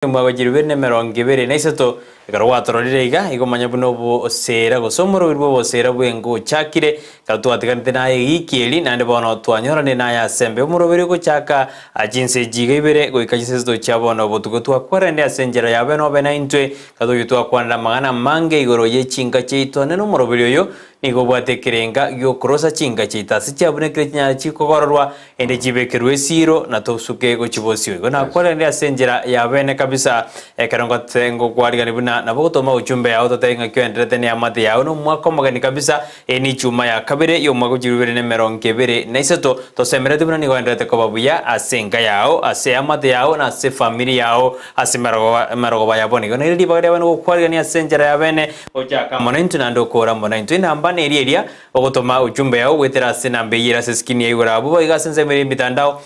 Omwaka 2023, ekero gwatororire iga, igo manya buna oboseera gose omoroberi bw'oboseera bw'enka ochakire, ekero twatiganete naye egiiki eri, naende bono twanyoranire naye ase embe. Omoroberi ogochaka chinsa echi iga ibere goika chinsa isato chia bono obotuko twakwarende ase enchera ya bene obe naintwe, ekero toyio twakwanera amang'ana amange igoro ye chinka chiaito. Nene omoroberi oyo nigo obwate ekerenga gi'okorosa chinka chiaito ase chiabunekire chinyare chikogororwa Ende chibekerwe esiiro, na tosuke gochia bosio. Igo nakwarende ase enchera ya bene kabisa, ekero ngote ngokwarigania buna nabo gotoma uchumbe yao totebi ng'aki oenderete neamate yao nomwaka omogeni kabisa. Eye nichuma ya kabere y'omwaka o chilifu ibere na emerongo ebere na isato. Tosemeretie buna nigo oenderete koba buya ase enka yao, ase eamate yao, na ase efamiri yao ase emerogoba emerogoba ya bono. Igo nere ribaga ria bene gokwarigania ase enchera ya bene, gochaka amo naintwe naende okoora amo naintwe. Enamba neria eria Ogotoma ujumbe yao goetera ase enamba eyio ere ase eskrini ya igoro abwo boigo ase ensemo ere y'emitandao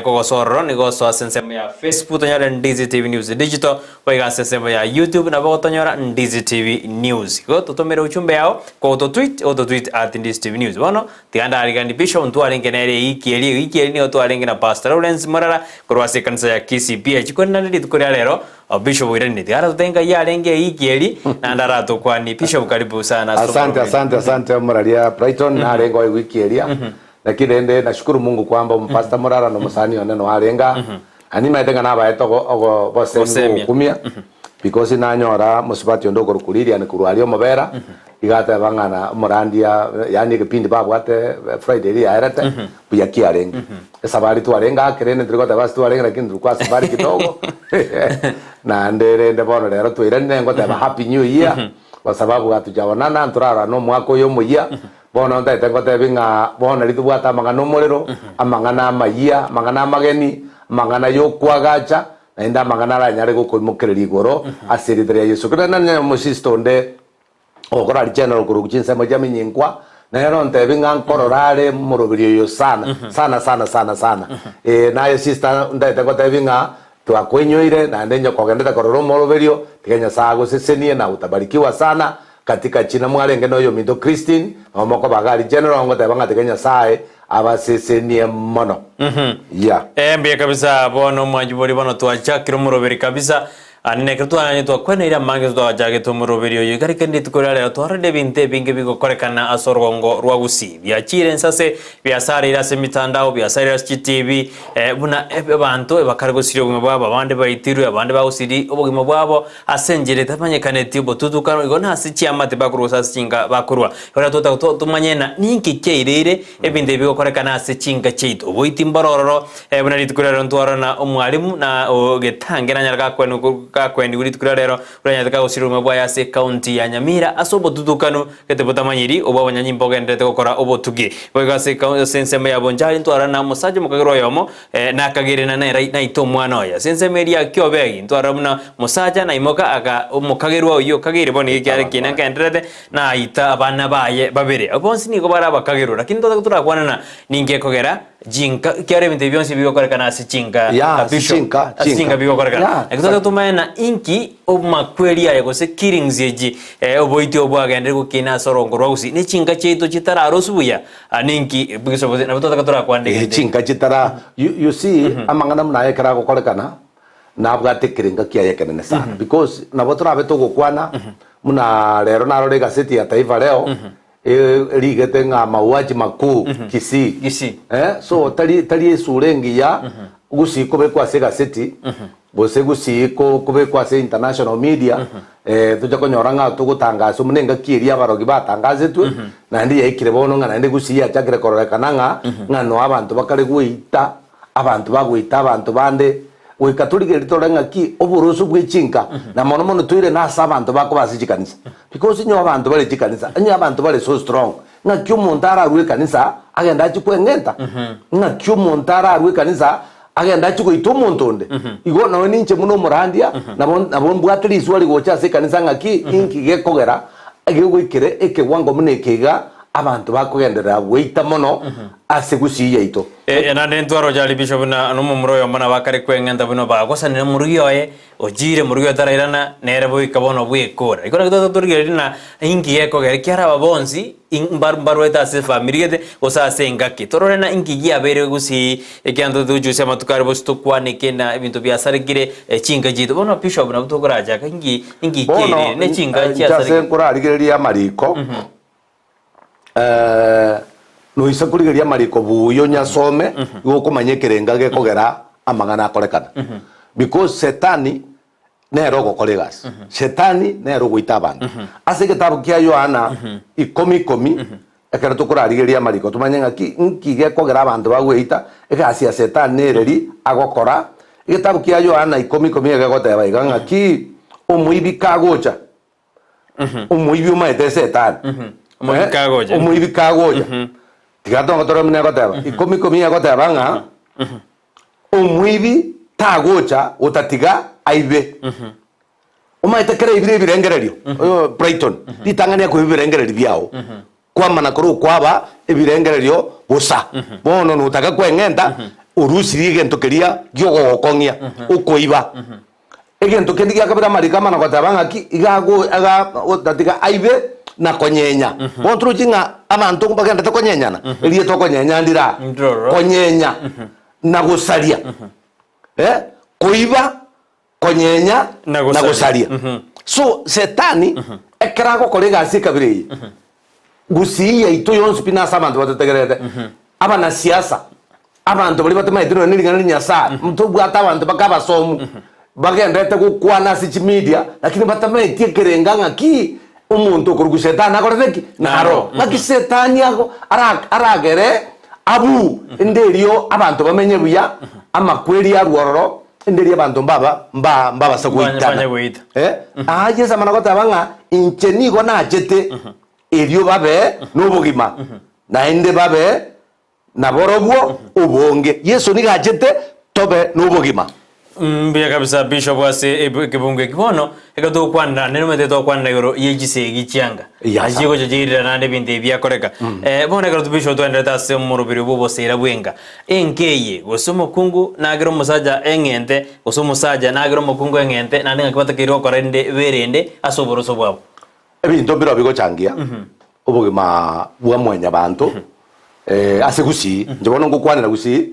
kogosoa ororo nigo osoa ase ensemo ya Facebook tonyore Ndizi TV News Digital boigo ase ensemo ya YouTube nabo ogotonyora Ndizi TV News. Igo totomere ujumbe yao kogototweet ogototweet at Ndizi TV News. Bono tiga ndarigani Bishop ntwarenge nere ewiki eria ewiki eria nigo twarenge na Pastor Lawrence Morara korwa ase ekanisa ya Kisii PH korende naende rituko ria rero Bishop oiranire tiga aratotebie ngai arenge eiki eri naende aratokwani. Bishop karibu sana ase Asante omoroberi. asante asante moraria Brighton narenge oe wiki eria lakini rende nashukuru Mungu kwamba omopastor morara na omosani one no arenge aa na nimaete ng'a nabaete ogo ogo bosemi Bosemia. bogokumia because nanyora mosubati onde okorokwa Lilian korwa aria omobera iga ateba ng'a na omorandia yaani egepindi babwate Friday eria yaerete buya kiarenge. Esabari twarenge ake rende ntiri goteba ase twarenge lakini tulikuwa safari kidogo naende rende bono rero twairanire ngoteba happy new year kwa sababu hatujaonana ntorarorane omwaka oyo omoyia bono ntaete ngotebi ng'a bono nari tobwate amang'ana omorero amang'ana amayia amang'ana amageni amang'ana yokwagacha naende amang'ana aranyare gokoimokereria igoro ase erieta ria Yeso Kristo. Naende nonye omosister onde Ogokora richenero korwa chinsemo chia minyinkwa, nere ontebi ng'a nkorora are moroberi oyo sana, sana sana sana sana. Ee, naye sister ntaete ngotebi ng'a twakoinyoire naende onye kogendete korora omoroberio, tiga Nyasae agosesenie na utabarikiwa sana katika jina mwarenge na oyominto Christine, nabo mokoba iga richenero ngoteba ng'a tiga Nyasae abasesenie mono. Yeah. Ee, mbuya kabisa bono omwanchi boria bono twachakire omoroberi kabisa. Aande nekero twaranyete twakweneire amange twagachagete omoroberi oyo iga rikende rituko ria rero twarorire ebinto ebinge bigokorekana ase orogongo rwa Gusii biachire inse ase biasareire ase emitandao biasareire ase chitibi buna abanto bakare gosiria obogima bwabo abande baitirwe abande bagosiria obogima bwabo ase enchera etamanyekaneti obotutukano igo na ase chiamate bakorwa gose ase chinka bakorwa. Igo rero totagete tomanye ng'a ninki kiaireire ebinto ebi bigokorekana ase chinka chiaito oboiti mboro ororo Buna rituko ria rero ntwarora na omwalimu na ogetange nanyare gakwenigwa rituko ria rero oranyarete kagosira obogima bwaye ase ecounty ya Nyamira ase obotutukanu gete botamanyiri obwo abanyanyimbo bogendererete gokora obotugi. Boigo ase ase ensemo ya Bonchari ntwarora na omosacha omokagerwa oyomo nakagere na nere naite omwana oye. Ase ensemo eria ya Kiobegi ntwarora buna omosacha naimoka aka omokagerwa oyio okageire bono nigo ekiagera ekiina nkendererete naita abana baye babere. Abwo bonsi nigo bare abakagerwa lakini totake torakwane na ninki ekogera Chinka, ekiagera ebinto ebi bionsi bigokorekana ase chinka, Yeah, ase Bishop, chinka, ase chinka. chinka bigokorekana. Yeah, Lakini twataka tomanye na inki omakweri aya gose killings echi eh, oboiti obo bwagenderire gokina ase orongo rwa gusii, ne chinka chiaito chitararosu buya, ah, ninki Bishop gose nabo twataka torakwane Eh, egento eke. chinka chitara you, you see amang'ana buna aya ekero agokorekana nabwate ekerenga kiaye ekenene sana because nabo torabe togokwana buna rero narora egaseti ya Taifa Leo Erigete ng'a mauaji makuu Kisii. Kisii. Eh, so tari tari esura engiya gusii kobekwa ase egaseti gose gusii ko- kobekwa ase international media eh, tocha konyora ng'a togotangasa buna engaki eria abarogi batangasetwe naende yaikire bono ng'a naende gusii yachakire kororekana ng'a ng'a no abanto bakare goita abanto bagoita abanto bande Goika torigererie torore ng'aki oboroso bwe chinka, na mono mono toire nase abanto bakoba ase chikanisa. Because inwe abanto bare chikanisa, onye abanto bare so strong, ng'aki omonto ararue ekanisa agende achie kweng'enta? Ng'aki omonto ararue ekanisa agende achie goita omonto onde? Igo nonye ninche buna omorandia, nabo nabo mbwate riswali gocha ase ekanisa ng'aki inki gekogera gegoikera ekewango buna eke iga, abanto bakogenderera goita mono ase gusii yaito. Eh, naende ntwaroche aria Bishop na nomomura oyomo nabo akare kweng'enta buna bagosanire omorugi oye, ochire omorugi oye tarairana, nere boika bono bwekora. Igo naki togocha torigereria na inki gekogera ekiagera aba bonsi in mbar mbarwete ase efamiri gete gose ase engaki. Torore na inki giabeire gusii ekiagera totochusia amatuko aria bonsi tokwaneke na ebinto biasarekire chinka chiaito. Bono Bishop nabo tokorachaka inki inki Bono kerire ne chinka inche ase chiasarekire. nkorarigereria amariko, Noise korigereria amariko buya onyasome, igo okomanya ekerenga gekogera amang'ana akorekana. Because setani nere ogokora egasi, setani nere ogoita abanto. Ase egetabu kia Yohana ikomi ikomi, ekero tokorarigereria amariko tomanye ng'aki nki gekogera abanto bagoeita, egasi ya setani nereri agokora. Egetabu kia Yohana ikomi ikomi egegoteba iga ng'aki, omoibi kagocha, Omoibi omaete esetani. Omoibi Eh, kagocha. Omoibi kagocha. Tiga tongotore buna egoteba. Ikomi ikomi egoteba ng'a omoibi tagocha gotatiga aibe. Omaete kera aibire ebirengererio, oyo Brighton, ritang'ani akoiba ebirengererio biao. Kwamana korwa okwaba ebirengererio bosa. Bono notaka kweng'enta orusirie egento keria gi'ogogokong'ia, okoiba. Egento kende gia kabere amariko amana goteba ng'aki iga ago iga otatiga aibe na konyenya. Bono torochi ng'a abanto mbagendete konyenyana, erieta okonyenya ndire aa. Ndiroro. Konyenya na gosaria, eh, koiba, konyenya Na na gosaria. gosaria. So setani ekero agokora egasi ekabira eye, gusii yaito yonsi pi nase abanto batotegererete, abanasiasa, Abanto baria batamaeti nonya nering'ana ria Nyasae, ntobwate abanto baka abasomu, bagenderete gokwana ase chimedia, lakini batamaeti ekerenga ng'aki omonto okorokwa Shetani akorete ki? Naro. Ng'aki Shetani ago ara aragere abuu ende erio abanto bamenye buya, amakweri arwe ororo, ende erio abanto mbaba mba mbabasa goitana. Banye goita. Eh, aa Yeso amana goteba ng'a inche nigo nachete erio babe nobogima, naende babe Naborobwo obonge. Yeso nigo achete tobe nobogima. Mbuya kabisa Bishop ase ekebungo eki bono ekero togokwanera nere omanyete togokwanera igoro ye chisegi chianga Yes, ase chigocha chiirira naende ebinto ebi biakoreka eh, bono ekero Bishop twaenderete ase omoroberi bwa oboseera bwenga enka eye gose omokungu nagere omosacha eng'ente gose omosacha nagere omokungu eng'ente naende ng'aki batakeire gokora rende berende ase oboroso bwabo. Ebinto mbirobio bigochangia obogima bwa mwanyabanto ase gusii, inche bono ngokwanera gusii,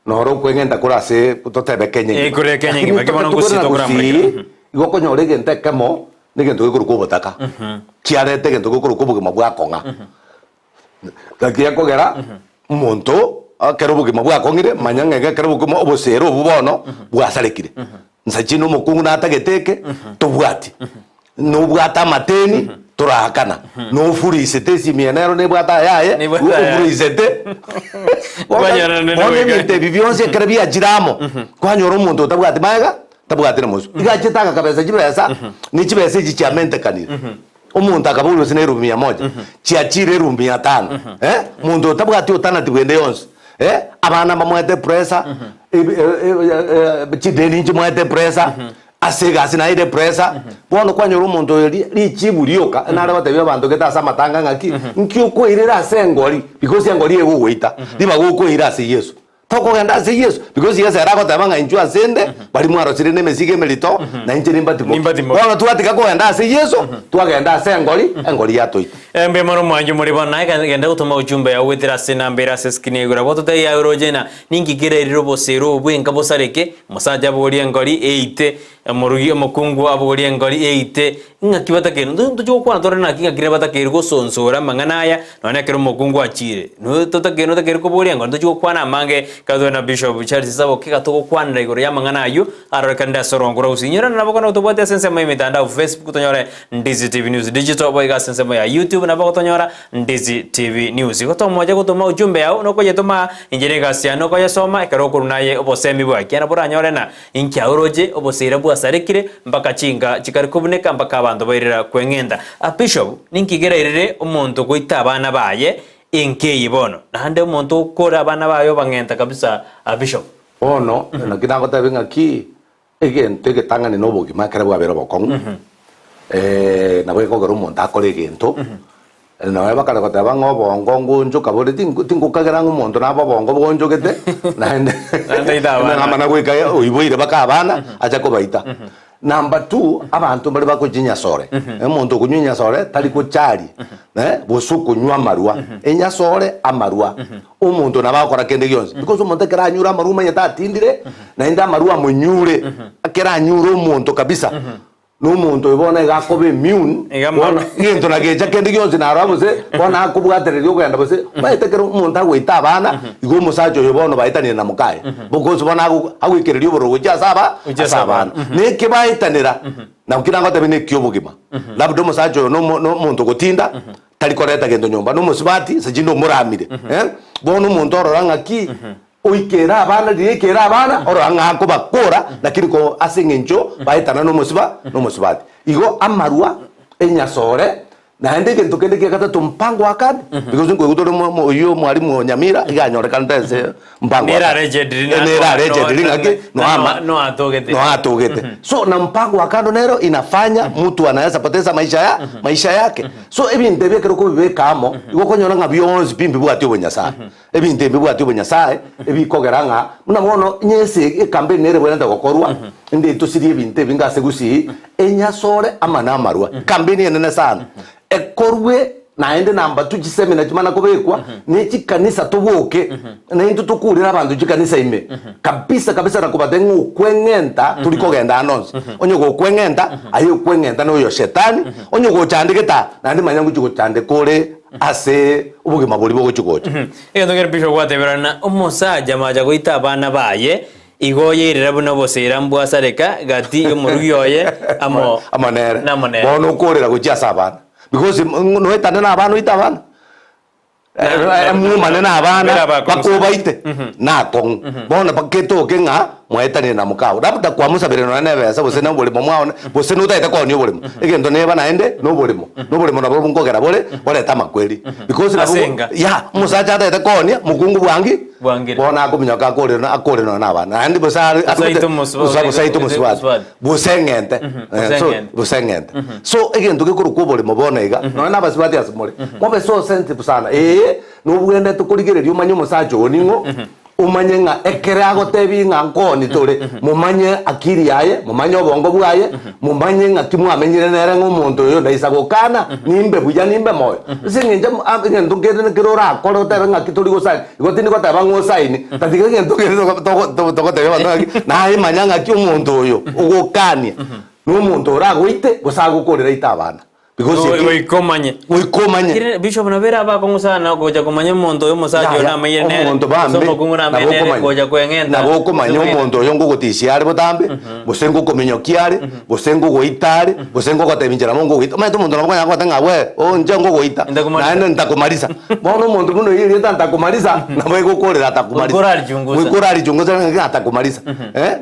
noro okweng'enta kore ase totebe Kenya Eh, engima. kore Kenya Lakini engima, tobe bono gusii tokorera tokoramoreka. gusii, igo okonyora egento ekemo, na egento gekorokwa obotaka, kiareta egento gekorokwa obogima bwakong'a. Naki gekogera omonto ekero obogima bwakong'ire, manya ng'a ekero obogima obosera obwo bono bwasarekire. Nsachi na omokungu natagete eke, tobwati. Nobwate amateni, toraakana. Nofurisete esimi eye nero nebwate ayaye, Nebwate ayaye. ofurisete. Kwanyora nende Bono goika. ebinto ebi bionsi ekero biachire amo, kwanyora omonto otabwati maega, tabwati na mosio. Iga achete agakabesa chibesa, ne chibesa echi chiamentekanire. Omonto akaboria gose nerubu mia moja, chiachire erubu mia tano, eh, monto otabwati otanati bwende yonsi, eh, abana mbamoete pressure, ebi- e- e- e- chideni nchimoete pressure, ase egasi naye pressure, bono kwanyora omonto oyo ri- richibu rioka, nare gotebia abanto gete ase amatanga ng'aki, nki okoirera ase engori, because engori egogoita, ribaga okoira ase Yeso. Tokogenda ase Yeso, because Yeso ere agoteba ng'a inchuo ase 'nde, baria mwarosire nemesigo emerito, na inche nimbatimokie. Nimbatimokie. Bono twatiga kogenda ase Yeso, twagenda ase engori, engori yatoita. Mbuya mono mwanche more bono naye genda gotoma ujumbe yao goetera ase enamba ere ase eskrini ya igoro abwo totebie aye oroche ng'a ninki kererire obosero obo bwenka bosareke, omosacha abogorie engori eite, Omorugi omokungu abogorie engori eite, ng'aki batakeire? Ntochi gokwana tore naki ng'aki rende batakeire gosonsora amang'ana aya, nonya ekero omokungu achiire. Totakeire notakeire koboria engori, ntochi gokwana amange ekero tore na Bishop Charles Saboke iga togokwanera igoro y'amang'ana ayio arorekanire ase orongo rwa Gusii. Inyora nabo kono tobwate ase ensemo y'emitandao Facebook tonyore Ndizi TV News Digital, boigo ase ensemo ya YouTube nabo gotonyora Ndizi TV News. Igo tomoche gotoma ujumbe yao nokoyetoma inche negasi yane okoyesoma ekero okorwa naye obosemi bwa kiana boranyore na Inki aoroche oboseera bwasarekire mpaka chinka chikare kobuneka mpaka abanto bairera kweng'enta? A Bishop, ninki kerairere omonto goita abana baye enka eye bono? Naende omonto okore abana baye obang'enta kabisa a Bishop. Bono naki nagotebia ng'aki egento egetang'ani na obogima ekero bwabeire obokong'u, nabo gekogera omonto akore egento. Nonya bakare goteba ng'a obongo ngonchoka bore, tinku tinkokagera ng'a omonto nabe obongo bwonchogete, naende Naende aite abana. amana goika oiboire baka abana, acha kobaita. Number two, abanto mbare bakochia enyasore, omonto okonywa enyasore tari gocharia, gose okonywa amarwa, enyasore amarwa, omonto nabo agokora kende gionsi, because omonto ekero anyure amarwa omanyete atindire, naende amarwa amonyure, ekero anyure omonto kabisa, Na omonto oyo bono iga akoba immune, Iga bono egento nagecha kende gionsi narora gose bono akobwatereria okogenda gose, omanyete ekero omonto agoita abana, igo omosacha oyo bono baetanire na mokaye, because bono ago agoikereria obororo gochia ase aba Gochia ase ase abana. abana. Na eke baetanera, naki nagotebia na ekiobogima, labda omosacha oyo nomo no omonto ogotinda, tari koreta gento nyomba, na omosubati ase chinde omoramire, bono omonto orora ng'aki. Oikere abana, riria oikere abana, orora ng'a akobakora, lakini ko ase eng'encho baetana nomosiba nomosubati. Igo amarwa, enyasore, naende egento kende kia gatato mpango wa kando, because nkoigwa tore mo mo oyio omwalimu o Nyamira iga anyorekanete ase mpango wa Nere kando. arejediri Eh, nere arejediri ng'aki noama noatogete. noatogete. So na mpango wa kando nero inafanya mtu anaweza poteza maisha ya maisha yake. So ebinto ebi ekero okobibeka amo, igo okonyora ng'a bionsi pi mbibwati obonyasae. Ebinto ebi bibwate obonyasae, ebikogera ng'a buna bono onye ase ekampeni nere ebwenerete gokorwa, inde tosirie ebinto ebinge ase gusii, enyasore ama na amarwa. Ekampeni enene sana ekorwe naende namba two chisemina chimana kobekwa, ne chikanisa toboke, naintwe tokurere abanto chikanisa ime kabisa kabisa na kobatebia ng'a okweng'enta tori kogenda ande onsi. Onye gokweng'enta, aye okweng'enta noyo shetani, onye gochandegete aa, naende manya ngochia gochandeka ore Ase obogima boria bogochia gocha. Egento kere Bishop gwateberana, omosacha macha goita abana baye, igo oyeirera buna oboseera mbwasareka gati y'omorugi oye amo Amo nere. namo nere. Bono okorera gochia ase abana. Because noetane na abana oite abana. Mwomane na abana Mbere abakong'u sana. bakobaite nakong'u. Bono baketoke ng'a mwaetanire na mokao. Labda kwamosabeire nonya na ebesa gose na oboremo mwaone gose notagete koonia oboremo. Egento neba naende na oboremo. Na oboremo nabo nkogera bore borete amakweri. Because nabo Ase enka. yeah, omosacha atagete koonia mokungu bwangi Bwangire. bono akominyoka akore akore nonya na abana. Naende bosa are Bosa aite omosu- bosa aite omosubati. omosubati. Gose eng'ente. Gose So, eng'ente. gose eng'ente. So egento gekorokwa oboremo bono iga, nonya na abasubati ase more, mobe so sensitive sana. Ee, nobwenerete korigereria omanye omosacha oo ning'o, omanye ng'a ekere agotebi ng'a nkooni tore, momanye akili yaye, momanye obongo bwaye, momanye ng'aki mwamenyire nere ng'a omonto oyo ndaisa gokana, nimbe buya nimbe moyo. Ase eng'encho egento kende nekero orakore otebe ng'aki tori gosaini, igo tindi goteba ng'a osaini, tatiga egento kende togotebia abanto ng'aki, naye manya ng'aki omonto oyo ogokania, nomonto oragoite gose agokorera aite abana. Because eki- Goika omanye. Goika omanye. Kire bishop nabo ere abakong'u sana gocha komanya omonto oyo omosacha oyo Yaya, namanyire nere, omonto gose bambe, omokungu namanyire nabo nere, okomanya. gocha kweng'enta. Nabo okomanya gose omonto oyo ngogotisia are botambe, gose ngokominyokia are, gose ngogoita are, gose ngogotebia inche nabo ngogoita. Omanyete omonto nabo okonyara kogotebia ng'a we, oo inche ngogoita, Ntakomarisa. naende ntakomarisa. Bono omonto buna oyio erieta ntakomarisa, nabo egokorera atakomarisa. Goika orarichungusa. Goika orarichungusa ng'a atakomarisa.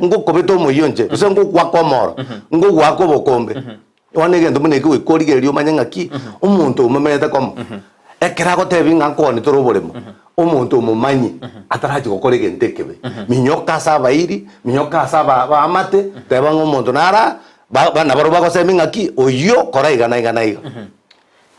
Ngokobeta omoyio inche, gose ngogoaka omoro, ngogoaka obokombe. Bono egento buna eke goika origererie omanye ng'aki omonto omomenyete komo, ekero agotebi ng'a nkogani tore oboremo, omonto omomanyi atarachia gokora egento ekebe. Minyoka ase abairi, minyoka ase aba abaamate, teba ng'a omonto nara ba ba nabarobwo bagosemi ng'aki oyio kora iga na iga na iga.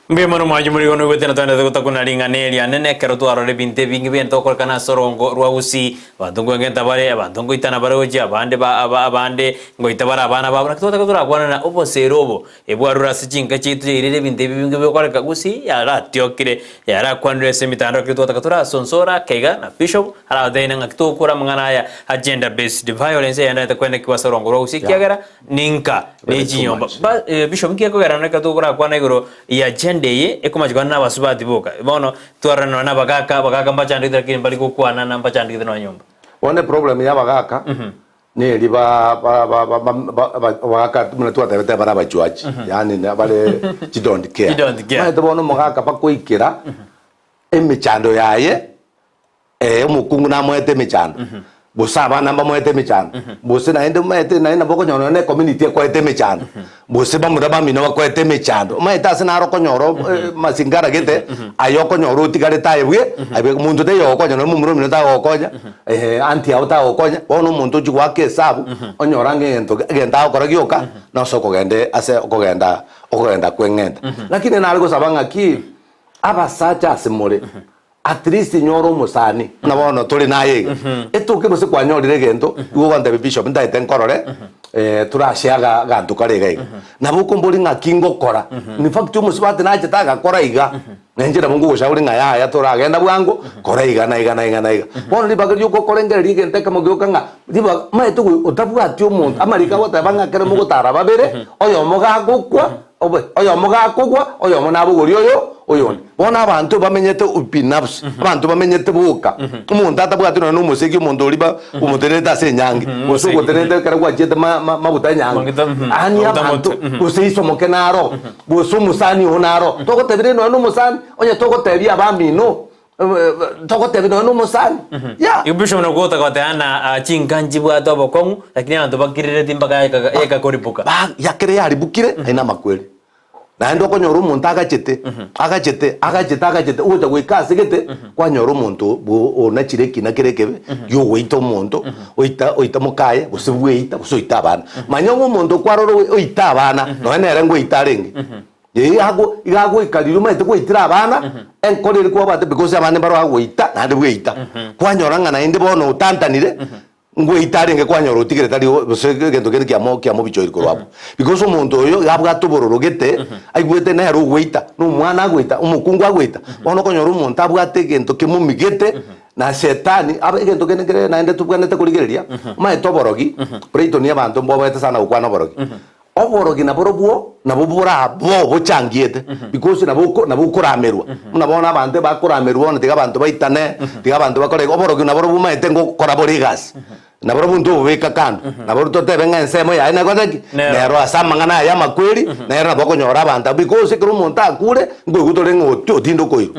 Mbuya mono mwanche morigo noigwete na twaendete gotakuna ring'ana eri anene ekero twarora ebinto ebinge biaye tokorekana ase orongo rwa gusii. Abanto nkwengenta bare, abanto nkoitana bare gochia abande ba aba abande ngoita bare abana babo. Naki twataka torakwane na obosera obo ebwarure ase chinka chiaito chiairire ebinto ebi ebinge bigokoreka gusii yaratiokire yarakwanire ase emitandao ekero twataka torasonsore ake iga na bishop aragotebi ng'aki togokora amang'ana aya a gender based violence egendererete kwenekigwa ase orongo rwa gusii ekiagera Ninka Very too nechinyomba. much. Ba eh, Bishop nki ekogera nonye ekero tokorakwana igoro ya agenda eye ekomachi kwana nabasubati boka. Bono twarora nonya nabagaka, abagaka mbachandegete lakini mbari gokwana na mbachandegete nonya nyomba. Bono eproblem ya abagaka neri ba ba ba ba ba ba ba abagaka buna twatebete bare abachuachi yaani na bare chidont care. Chidont care. Omanyete bono omogaka bakoikera emechando yaye Ee, omokungu namoete emechando, gose abana mbamoete emechando, gose naende omanyete naende nabo okonyora nonya na ecommunity ekoete emechando, gose bamura bamino bakoete emechando. Omanyete ase naro okonyora amasingara gete, aye okonyora otigarete aye bwe, aye bwe monto taiyo ogokonya nonya momura omino tagogokonya, aunty ao tagogokonya, bono omonto ochia goaka esabu, onyora ng'a egento egento agokora gioka, nase okogenda ase okogenda okogenda kweng'enta. Lakini nare gosaba ng'aki. Abasacha ase more, at least nyora omosani buna bono tore naye iga. Etoke gose kwanyorire egento, igo ogontebia bishop ntaete nkorore, torashare aga aganto kare iga iga. Nabo okomboria ng'aki ngokora, in fact omosubati nachete agakora iga, na inche nabo nkogoshauri ng'a yaya toragenda bwango, kora iga na iga na iga na iga. Bono ribaga riokokorengereria egento ekemo gioka ng'a ribaga omanyete ogo otabwati omonto, amariko agoteba ng'a ekero mogotara babere, oyomo gagokwa, obe oyomo gakogwa, oyomo nabogorie oyo oyonde. Bono abanto bamenyete ubinafsi, abanto bamenyete boka, omonto atabwati nonya na omosegi omonto oria ba omotenerete ase enyangi, gose Omosegi. ogotenerete ekero gwachiete ma- ma- maguta enyangi, Maguta, yaani maguta abanto motwe, gose isomoke naro, gose omosani oo naro, togotebire nonya na omosani, onye togotebia abamino, togotebia nonya na omosani, yeah. Igo bishop nabo gotaka na chinka nchibwate obokong'u lakini abanto bakirereti mpaka yekakoribuka. Ba yakere yaribukire aye namakweri. Naende okonyora omonto agachete, agachete, agachete, agachete, ogocha goika ase gete, kwanyora omonto bo onachire ekina kere ekebe, giogoita omonto, oita oita mokaye, gose bweita, gose oita abana. Manya ng'a omonto kwarora oi oita abana, nonya nere ngoita arenge. Ee ago iga agoika riria omanyete gwaitire abana, enkoro eria kwabwate because abana mbaro agoita naende bweita. Kwanyora ng'a naende bono otantanire, Ngoita arenge kwanyora otigire tari gose egento kende kiamo kiamobichoiri korwa abwo. Because omonto oyo iga abwate obororo gete, aigwete nere ogoita, na omwana agoita, omokungu agoita, bono okonyora omonto abwate egento kemomigete, na shetani abe egento kende nkere naende tobwenerete korigereria, omanyete oborogi, Brighton abanto mboboete sana gokwana oborogi. Oborogi naborobwo nabo borabo bochangiete, because nabo oko nabo okoramerwa. Buna bono abanto ebakoramerwa bono tiga abanto baitane, tiga abanto bakore iga, oborogi naborobwo omanyete ngokora bore egasi. Naborobwo ntobobeka kando, nabo totebe ng'a ensemo yaye nekorete ki? Nero. Nero ase amang'ana aya amakweri, nero nabo okonyora abanto abwo because ekero omonto akure, nkoigwa tore ng'a oti otindokoirwe.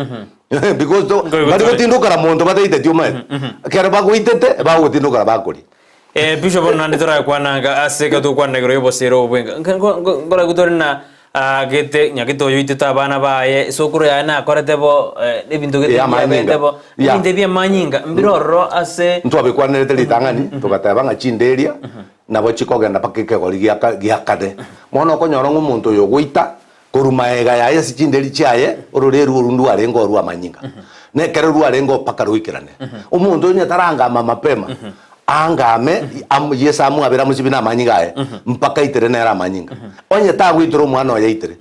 Because to Nkoigwa mbari tore. gotindokora monto bataiteti omanyete. Ekero bagoitete, ebagogotindokora bakoria. Eh, Bishop bono naende torakwananga ase ekero togokwana igoro y'obosera obo bwenka. Nka- nko- nko- Nkoraigwe tore na ah, gete nyagete oyo oitete abana baye, esokoro yaye nakorete bo eh, ebinto gete Eh, amanyinga. biabete bo, Yeah. ebinto ebi amanyinga mbire ororo ase Ntwabikwanerete ritang'ani, togateba ng'a chinderia nabo chikogenda mpaka ekegori giaka giakane. Bono okonyora ng'a omonto oyo ogoita, korwa maega yaye ase chinderi chiaye, ororeru oru ndwarenge orwa amanyinga, na ekero rwarenge mpaka roikerane. Omonto onye tarangama mapema, aangame am Yeso amwabere amosibie na amanyinga aye, mpaka aitere nere amanyinga. Onye tagoitera omwana oye aitere.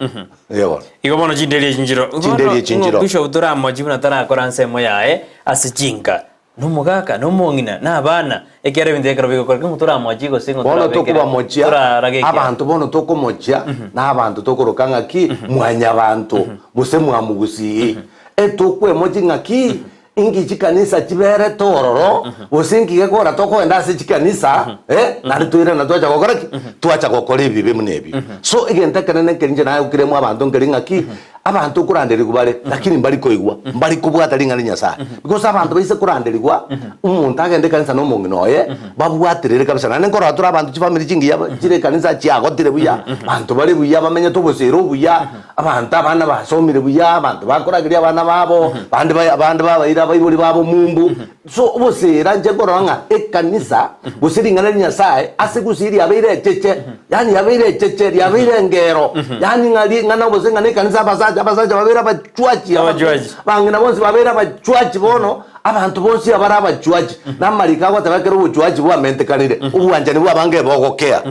Eeh bono. Igo bono chinderi echi nchiro. Chinderi echi nchiro. Ng'o Bishop toramochie buna tarakora nsemo yaye ase chinka. Nomogaka, na omong'ina, na abana, ekiagera ebinto ekero bigokoreka ng'o toramochie gose ng'o Bono torabekere, tokobamochia, torarage ekiagera. abanto bono tokomochia, na abanto tokoroka ng'aki, mwanyabanto, gose mwamogusii. Etokwemochia ng'aki, inki chikanisa chiberete ororo, gose inki gekogera tokogenda ase chikanisa, eh, naende toirana twacha gokora ki? Twacha gokora ebibe buna ebio. So egento ekenene nkeri inche nagokiremo abanto nkeri ng'aki, Abanto okoranderigwa bare, lakini mbari koigwa, mbari kobwata ring'ana ria Nyasae. Because abanto baise koranderigwa, omonto agende ekanisa na omong'ina oye, babwaterere kabisa. Naende nkorora tore abanto chifamiri chingiya chire ekanisa chiagotire buya, abanto bare buya, bamenyete obosera obuya, abanto abana basomire buya, abanto bakorageria abana babo, bande ba abande babaire abaibori babo mumbu. So obosera inche nkorora ng'a ekanisa gose ring'ana ria Nyasae ase gusii riabeire echeche, yaani yabeire echeche, riabeire engero, yaani ng'a ring'ana gose ng'a na ekanisa abasacha abasacha babeire abachwachi, Abachwachi. abang'ina bonsi babeire abachwachi bono, abanto bonsi abare abachwachi. Na amariko agoteba ekero obochwachi bwamentekanire, obwanchani bw'abange bogokea.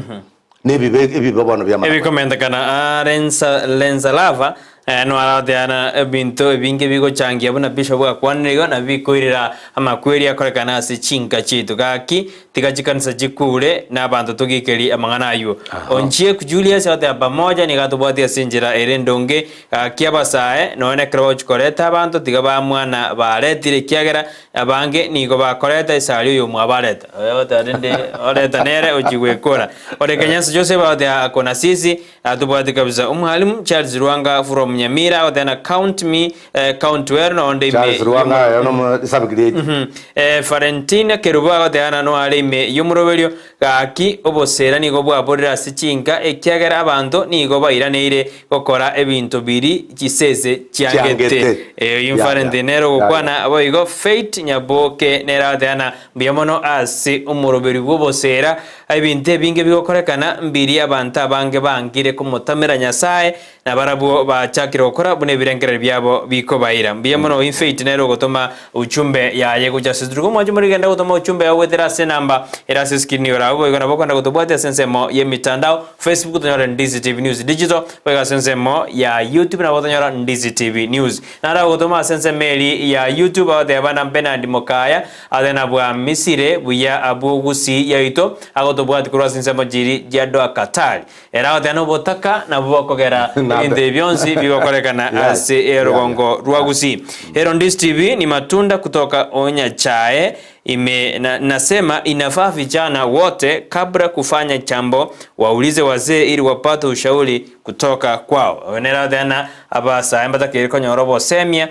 Nebibe ebibe bono bi'amaraba. Ebikomentekana aa Lensa Lenzalava eh, noarateana ebinto ebinge bigochangia buna Bishop akwanire igo na bikoirera amakweri akorekana ase chinka chiaito gaki tiga chikanisa chikure na abanto togikeri amang'ana aywo. Onchiek Julius agoteba pamoja nigo atobwatie ase enchera ere endonge gaki abasae nonya nekero bagochi koreta abanto tiga bamwana baretire ekiagera Abange nigo bakoreta esari oyomwabareta, oyogoteba rende oreta nere ochia gwekora. Ore Kenyansa Joseph agoteba ako na sisi atobwate kabisa. Omwalimu Charles Rwanga from Nyamira agoteba na count me eh, count well nonde ime Charles Rwanga oyo nomo subgrade. Mhm. Eh, Valentina Kerubo agoteba na noare ime y'omoroberio gaki obosera nigo bwaborire ase chinka ekiagera abanto nigo bairaneire gokora ebinto biri chisese chiangete. Chiangete. Eyo Ya, Infarenti ya. nere Ya, ya. ogokwana boigo Faith Nyaboke nere agoteana mbuya mono ase omoroberi bw'obosera. Ebinto ebinge bigokorekana mbiria abanto abange bangire komotamera Nyasae, na barabwo bachakire gokora buna ebirengererio biabo bikobaira. Mbuya mono Infaith nere ogotoma uchumbe yaye gocha ase turi komwancha more genda gotoma uchumbe yao goetera ase enamba ere ase escreen igoro abwo boigo nabo okogenda gotobwatia ase ensemo y'emitandao Facebook tonyore Ndizi TV News Digital boigo ase ensemo ya YouTube nabo otonyora Ndizi TV News. Naende agotoma ase ensemo eri ya YouTube agoteba na Bernard Mokaya Ase nabwamisire buya abwo gusii yaito, agotobwati korwa ase ensemo chiri chiadoa Katari. Ere agoteba nobotaka nabwo bokogera ebinto ebi bionsi bigokorekana ase erogongo rwa Gusii. Ero Ndisi TV ni matunda kutoka Onyachae ime na nasema inafaa vijana wote kabla kufanya jambo waulize wazee ili wapate ushauri kutoka kwao. Oyo nere agoteba na abasae mbatakeire konyora obosemia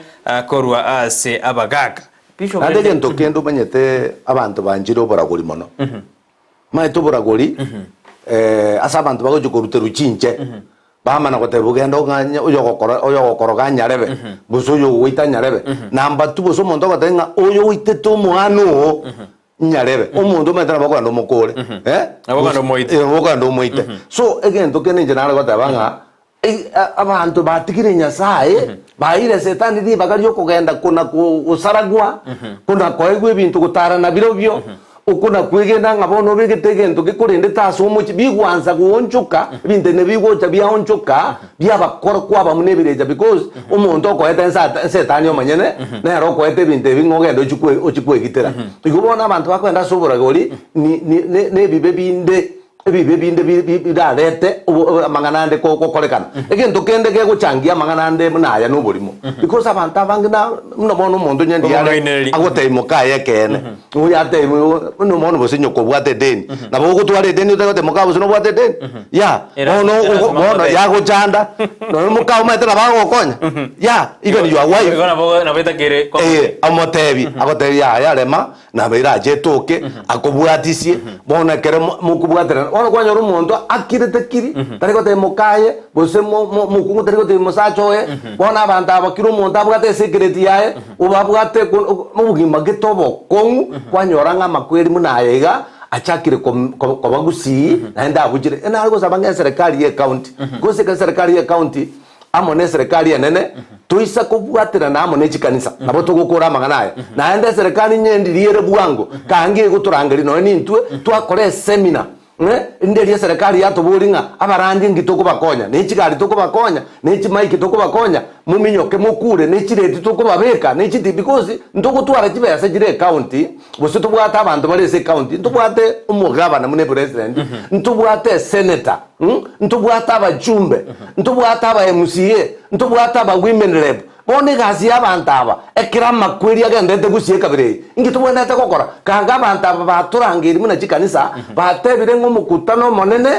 korwa ase abagaka. Bishop Naende rende. egento kende omanyete abanto banchire oboragori mono. Omanyete oboragori ase abanto bagochia koruterwa chinche, bamana goteba genda ong'anye oyogokora oyogokoroga anyarebe, gose oyogogoita anyarebe. Number two gose omonto ogoteba ng'a oyo oitete omwana oo nyarebe, omonto omanyete nabo okogenda omokore eh, Nabo okogenda omoite. Eh, nabo okogenda omoite. So egento kende inche nare goteba ng'a Abanto batigire Nyasae, baeire Setani ribaga ri'okogenda kona-gosaragwa, kona-koegwa ebinto gotara nabirobio, okona-kwegena ng'a bono obegete egento gekorendete ase omochie, bigwansa goonchoka, ebinto ebi bigocha biaonchoka, biabakora kwaba buna ebirecha because omonto okoete ensa Setani omonyene, nere okoete ebinto ebi ng'a ogende ochie kwe ochie kwegitera. Igo bono abanto bakogenda ase oboragori ni ni ne nebibe binde. Ebibe binde birarete amang'ana ande gokorekana. Egento kende gegochangia amang'ana ande buna aya noborimo. Because abanto abange na buna bono omonto onye ndiare Obong'ainereria. agotebia mokaye ekeene. Oyo atebi buna bono gose nyoko obwate edeni. Nabo ogotwara edeni otari gotebia mokago gose nobwate edeni. Yeah, Era- bono era ogo lasima bono omotebi. yagochanda nonya mokago omanyete nabo agogokonya. Yeah, even your wife. Igo nabo nabo etakere kwa- Eh, omotebi, agotebi yaya rema Nabeire ache etoke, akobwatisie, bono ekero mokobwaterana, bono kwanyora omonto akirete kiri, tari gotebia mokaye, gose mokungu tari gotebia mosacha oye, bono abanto aba kera omonto abwate esecret yaye, obabwate obogima gete obokong'u, kwanyora ng'a amakweri buna aya iga, achakire koba gusii, naende abuchire. Nare gosaba ng'a eserekari ya ecounty, gose eserekari ya ecounty. amo neserekari enene, toisa kobwaterana amo ne chikanisa, nabo togokora amang'ana aya. Naende eserekari nyendirie ere bwango, kaange egotorangeria nonya nintwe, twakora esemina, ng'a rinde erio eserekari yatoboria ng'a abarandi nki tokobakonya, ne chigari tokobakonya, ne chimaiki tokobakonya, mominyoke mokure, ne chireti tokobabeka, ne chiti because ntogotwara chibesa chire ecounty, gose tobwate abanto bare ase ecounty, ntobwate omogavana buna epresident, ntobwate esenator. Ntobwate abachumbe, ntobwate aba MCA, ntobwate aba women rep. Bono egasi y'abanto aba, ekero amakweri agenderete gusii ekabira eye, inki tobwenerete gokora? Kaanga abanto aba batorangeiri buna chikanisa, batebire ng'a omokutano omonene,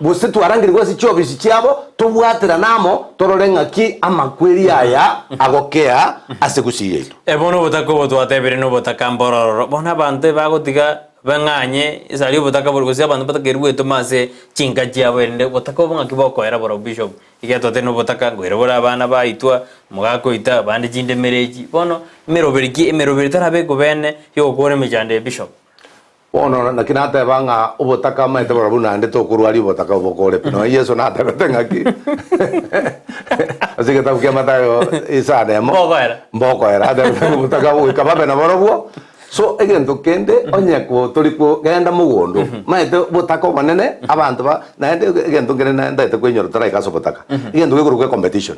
gose twarangerigwe ase chiofisi chiabo, tobwaterane amo, torore ng'aki amakweri aya agokea ase gusii yaito. Bono obotaka obo twatebire nobotaka mbororo. Bono abanto ebagotiga Bang'anye esari y'obotaka boria, gose abanto mbatakeire gwetoma ase chinka chiabo, erinde obotaka obo ng'aki bokoera borobwo bishop, ekiagera twatebire na obotaka nkoira bore abana baitwa, omogaka oita, abande chindemero echi. Bono emeroberi ki, emeroberi tarabe ekobene yogokora emechando eye bishop. Bono naki nateba ng'a obotaka omanyete borobwo naende tokorwaria obotaka obokore pi, nonya Yeso natebete ng'aki ase egetabu kia Mathayo isano emo, Mbokoera. mbokoera, atebete ng'a obotaka goika babe naborobwo. So egento kende onye ko tori kogenda mogondo, maete obotaka obonene abanto ba naende egento nkere na ntaete koinyora taraika ase obotaka, egento gekorokwa ecompetition.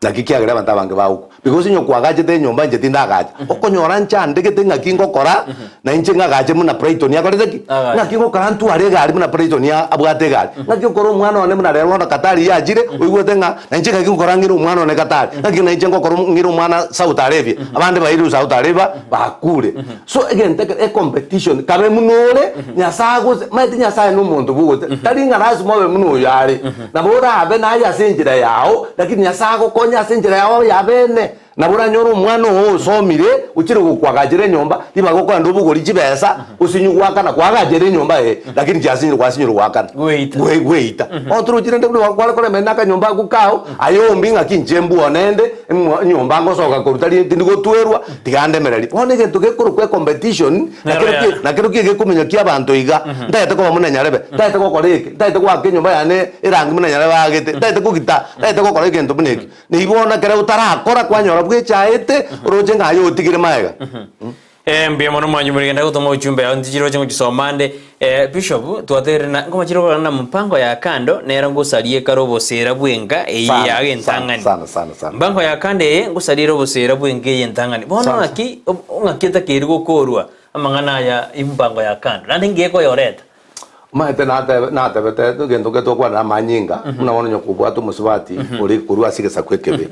Naki kiagera abanto abange bagokwa, because onye kwagachete enyomba inche tindagacha, okonyora nchandegete ng'aki ngokora, na inche ng'agache buna Brighton akorete ki? Agache. Ng'aki ngokora ntware egari buna Brighton abwate egari, ng'aki okora omwana one buna rero bono Qatar yachire, oigwete ng'a Na inche ng'aki ngokora ng'ire omwana one Katari, ng'aki nainche ngokora ng'ire omwana Saudi Arabia, abande bairwe Saudi Arabia bakure. So egento ekero ecompetition kabe buna ore, Nyasaye agose, omanyete Nyasaye na omonto bwogote, tari ng'a lasima obe buna oyo are, nabo orabe naye ase enchera yao, lakini Nyasaye agokonye ase enchera yao ya bene. Nabo oranyore omwana oo osomire, ochire gokwagachera enyomba, ribaga okoenda obogori chibesa, osinyu goakana, kwagachera enyomba ee, lakini chiasinyire gwasinyire goakana. Gweita. Gwe gweita. Bono torochi rende buna kware koremera na akanyomba ako kao, aye ombi ng'aki inche mbwone ende, emwa enyomba ngosoka korwa tari tindi gotwerwa, tiga ndemereri. Bono egento gekorokwa ecompetition, Nero nakero ki ya. nakero ki egekominyokia kiabanto iga, ntagete koba buna nyarebe, ntagete gokora eke, ntagete goaka enyomba yane erangi buna nyarebe aagete, ntagete kogita, ntagete gokora egento buna eke. Nigo bono ekero otarakora kwanyora bwechaete, oroche ng'a aye otigire magega. Eh, mbuya mono mwanchi morigenda gotoma ochumbe yao ntichire oche gochisoma ande eh, bishop twategerere na ngomachire korora na mpango ya kando nero ngosarie kare obosera bwenka eye Sana, yaga sana, entang'ani sana, sana, sana. mpango ya kando eye ngosariere obosera bwenka eye entang'ani bono Sana, ng'aki ng'aki etakeire gokorwa amang'ana aya empango ya kando naende ngiye koyoreta Omanyete nate natebete egento nge tokwanera amanyinga, buna bono onye kobwate omosubati ore korwa ase egesaku ekebe,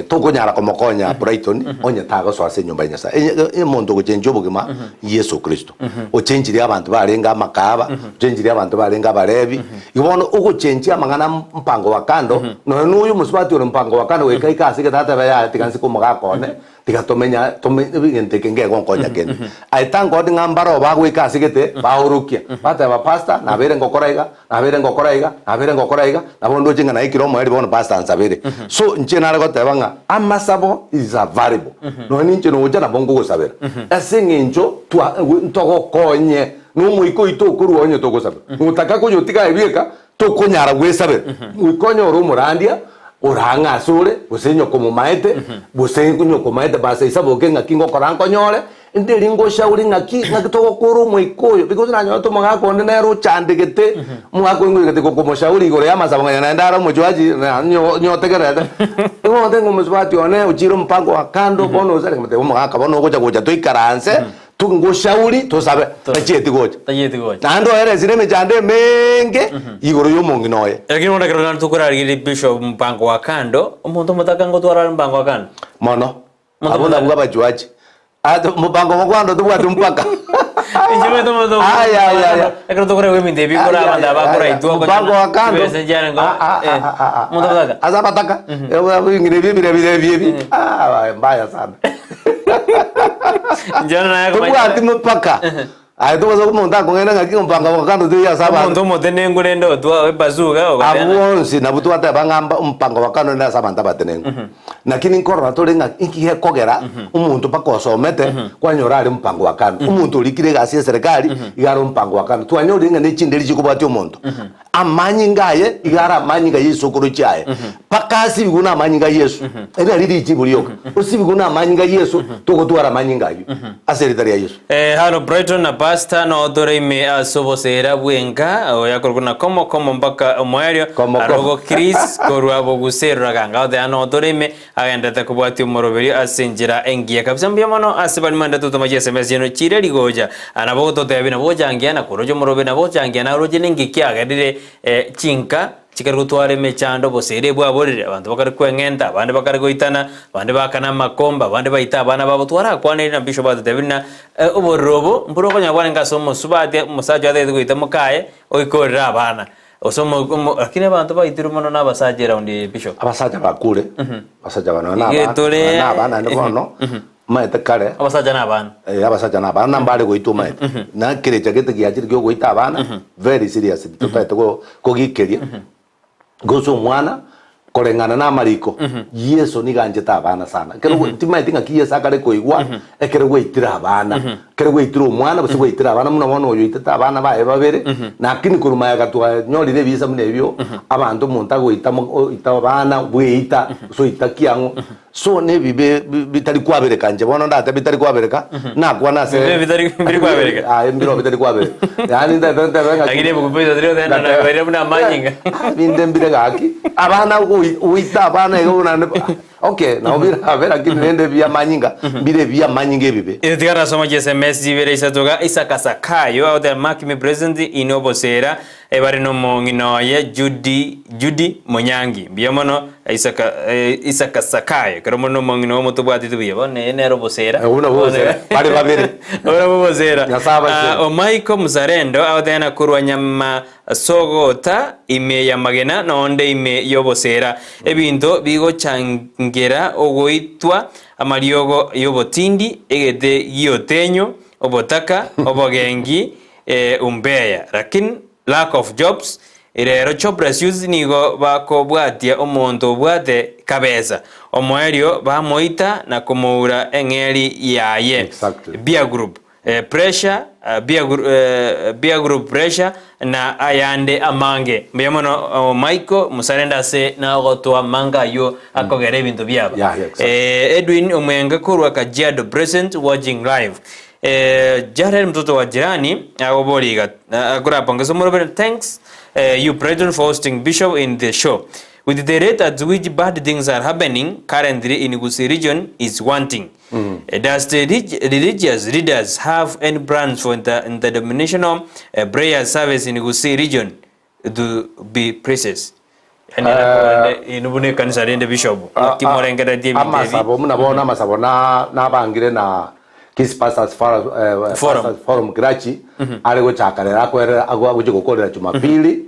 tokonyara komokonya Brighton onye tagosoa ase enyomba ya Nyasaye. Enye omonto ogochenchia obogima Yeso Kristo, ochenchirie abanto barenge amakahaba, ochenchirie abanto barenge abarebi, igo bono ogochenchia amang'ana mpango wa kando, nonya na oyo omosubati ore mpango wa kando goika aike ase egete atebe yaya tiga nse komogaka one, Tiga tomenya tome egento eke ngegonkonya kende. Aye thank God ng'a mbaroo bagoika ase gete baorokia, bateba pastor nabeire ngokora iga, nabeire ngokora iga, nabeire ngokora iga, nabo ndoche ng'a naikire omoerio bono pastor ansabere. So inche nare goteba ng'a amasabo is available. Nonya ninche nocha nabo nkogosabera. Ase eng'encho twa ntogokonye na omoika oito okorwa onye togosabera. Notaka koyotiga aye bweka, Tokonyara gwesabera, goika onyore omorandia orang'e asore, gose nyoko momaete, gose nyoko omaete basa isaboke ng'aki ngokora nkonyore, nderi ngoshauri ng'aki ng'aki togokora omoika oyo because nanyorete omogaka onde nere ochandegete, omogaka oyo ngoigete gokomoshauri igoro y'amasabo ng'a naende are omochwachi na nyo nyotegererete. Nigo ngotebi ng'a omosubati one ochire omopango wa kando bono osare nkamotebia omogaka bono ogocha gocha toikaranse Tongoshauri tosabe, tachieti gocha. Tachieti gocha. Naende oeresire emechando emenge igoro y'omong'ina oye. Lakini bono ekero naende tokorarigereria Bishop mpango wa kando, omonto omotaka ngotwara are mpango wa kando? Mono. Omonto Abwo omotaka. nabwo abachuachi. Ase mopango wa kando tobwati mpaka. Inche omanyete omonto Aya, aya, aya. Ekero tokoregwa ebinto ebi nkore abanto aba bakoraitwa Mpango wa kando. chibesa chiane ngo Ah, ah, eh, ah, ah, ah. omonto omotaka. Ase abataka. Ebing'ina ebi ebire bire ebi ebi. Ah, mbaya sana. Inche naye komanya- Tobwati mopaka. Aye tobaisa omonto akong'aina ng'aki ompango wa kando toiyo ase abanto. Omonto omotenenku rende otwa ebazuka Abwo ogoteba. bonsi nabwo twateba ng'a mba ompango wa kando nere ase abanto abatenenku. Lakini nkorora tore ng'a inki gekogera omonto mpaka osomete kwanyora are ompango wa kando. Omonto orikire egasi ya eserekari iga are ompango wa kando. Twanyorire ng'a ne chinderi chikobwatia omonto. Amanyinga aye iga are amanyinga y'esokoro chiaye, mpaka asibigwe namanyinga a Yeso. Eri nari richibu rioka, osibigwe namanyinga a Yeso, togotwara amanyinga ayio ase erieta ria Yeso. Eh, halo Brighton na Pastor no tore ime ase oboseera bw'enka oyakorwa na komo komo mpaka omoerio Komo komo. arogo Chris korwa boguserora ganga oteana no tore ime Agenderete kobwatia omoroberio ase enchera engiya kabisa. Mbuya mono ase baria mwanderete gotoma chi sms chiaino chire rigocha. Nabo gototebia nabo gochangia na koroche omoroberio nabo gochangia naroche ninki kiagerire chinka chikare gotwara emechando gose ere bwaborire abanto bakare kweng'enta abande bakare goitana abande baakana amakombe abande baite abana babo twarakwaneire na bishop atotebia buna obororo obo mboro okonyora bwarenge ase omosubati omosacha oyo atagete goita mokaye oikorere abana. Gose omo omo lakini abanto baitirwe mono na abasacha eraundi eye bishop. Abasacha bakure, abasacha bano na Iga abana, tore- na abana naende bono, omanyete kare, Abasacha na abana. eh, abasacha na abana mbare goitwa omanyete. Na kerecha gete giachire kia ogoita abana, very serious, totaete ko kogikeria, gose omwana, koreng'ana na amariko, Yeso nigo anchete abana sana. Ekero gwe timanyeti ng'aki Yeso akare koigwa, ekero gwaitire abana, ekero gwaitire omwana gose gwaitire abana buna bono oyo oitete abana baye babere, lakini korwa magega twanyorire ebisa buna ebio, abanto omonto agoita mo oita abana, bweita, gose oita kiang'o, so na ebibe bi bitari kwabereka inche bono ndate bitari kwabereka, nakwana ase Ebibe bitari biri kwabereka. Aye mbiro bitari kwabereka. Yaani ntete ntebe ng'aki. Lakini ebuku boiso tiri gotenda na baria buna amanyinga. Binde mbire gaki. Abana goi goita abana igo buna ne okay nabo birabe lakini rende ebi amanyinga mbire ebi amanyinga ebibe. Ere tiga rasoma chi sms chibere isato iga Isaka Sakayo agoteba mark me present in obosera Ebare nomong'ina oye Judi, Judy Monyangi. Mbuya mono Isaka, Isaka Sakayo. Ekero more nomong'ina oye motobwateti buya. Bono eye nere obosera. Obwo nabwo obosera. Bare babere. Obwo nabwo obosera. Nyasae abachere. Ah, Omaiko Mzalendo agoteba korwa nyama. Sogota ime y'amagena na onde ime y'oboseera, ebinto bigochangera ogoitwa, amariogo y'obotindi, egete gi'otenyo, obotaka, obogengi, umbeya. Lakini lack of jobs, rero jobless youths nigo bakobwatia omonto obwate kabesa, omoerio bamoita na komoura eng'eri yaye. Exactly. Beer group. Pressure, beer group pressure na ayande amange. Mbuya mono Michael Musarende ase nagotoa amanga ayio akogera ebinto biaba. Yeah, yeah, exactly. Edwin Omwenga korwa Kajiado present watching live. Jared mtoto wa jirani agoboria iga akorapongesa omorobere thanks you Brighton for hosting Bishop in the show. With the rate at which bad things are happening currently in Gusii region is wanting. Does the religious leaders have any plans for interdenominational prayer service in Gusii region to be precise? Yani korende inwe buna ekanisa rende bishop naki morengereretie ebinto ebi? Amasabo buna bono amasabo nabangire na Kisii Pastors Forum, Forum. Pastors Forum Kirachi are gochaka rero akoerera agochia gokorera Jumapili